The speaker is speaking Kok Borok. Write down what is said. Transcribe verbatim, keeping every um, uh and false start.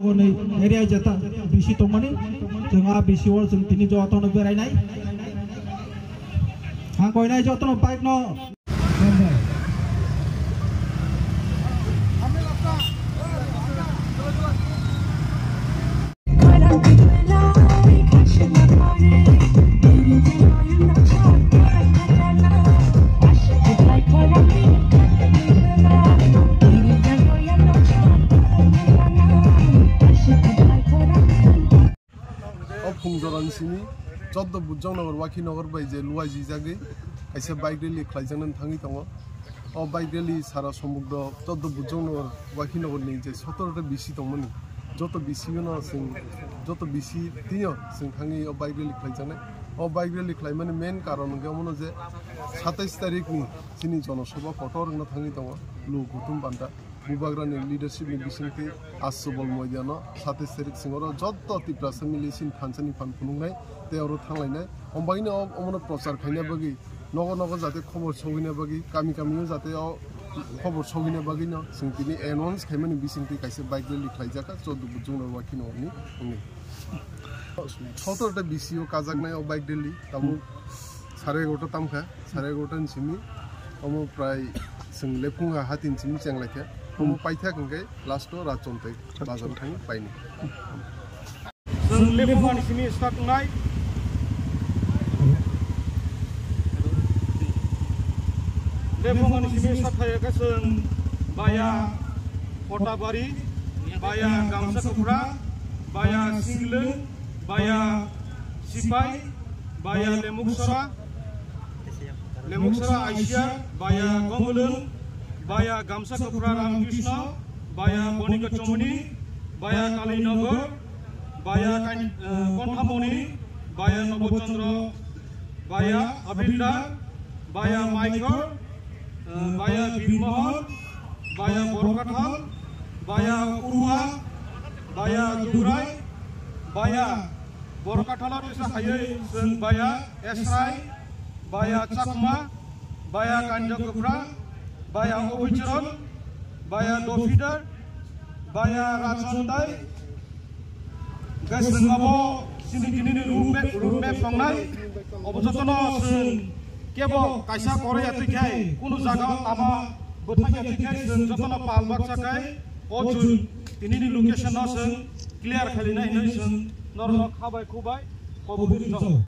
Hwnwi area jeta bisi tongmani, chwng a bisi o chwng tini jotono berainai. Ang koinai jotono bike no. O phung jorani simi choddo Bujong Nagar, Wakhi Nagar bai je luaijijagwi kaisa bike rally khlaijaknani thangwi tongo. O bike rally sara Samudra choddo Bujong Nagar, Wakhi Nagar ni je sotoro ta bisi tongmani, joto bisi no chwng, joto bisi tino chwng thangwi o bike rally khlaijaknai. O bike rally khlaimani main karon hwnkhe omono je satais tarik ni chini jonosabha kotor wngna thangwi tongo, luku kuthum panda. Bubagrani leadership ni bisingtwi Asubol Moidano satais tarik singoro jotto Tiprasa mili sini thansa ni phan phunuknai tei oro thanglainai. Ombaino omono prochar khaina bagwi nogo nogo jate khobor sogwina bagwi, kami kami o jate o khobor sogwina bagwi no chwng tini announce khaimani bisingtwi kaisa bike rally khlaijak kha choddo Bujong Nagar Wakhi Nagar ni wngwi. Sotoro ta bisi o kajaknai o bike rally, tabuk sare egarota tamkha. Sare egarota ni simi omo prai chwng lephunga hati ni simi chenglaikha. Omo paithak hwnkhe last o Rachon tei bazar thangwi painai. Chwng lephunga ni simi start wngnai. Lephunga ni simi start khaiyakhe chwng baya Kotabari, baya Gamsa Kupra, baya Singlwng, baya Sipai, baya Lemuksora, Lemuksora Aisha, baya Gomulung, baya Gamsa Kupra Ramkrishna, baya Bonika Chomoni, baya Kalinagar, baya Kain-, eh, Konthamoni, baya Nobochandra, baya Abildar, baya Maikhor, eh, baya Birmohon, baya Borkathal, baya Urua, baya Dugrai, baya Borkathalo tisa hayai chwng baya Esrai, baya Chakma, baya Kanjakopra, baya Obicharan, baya Dofidar, baya Rachontai, Guys, chwng abo chini tini ni road map, road map tongnai. Obo jotono chwng kebo kaisa koroi atwi khai, kunu jaga o lama bwthai atwi khai, chwng jotono pal baksa khai, o chwng tini ni location no chwng clear khalinai hinwi chwng norok no khabai khubai kobui rijao.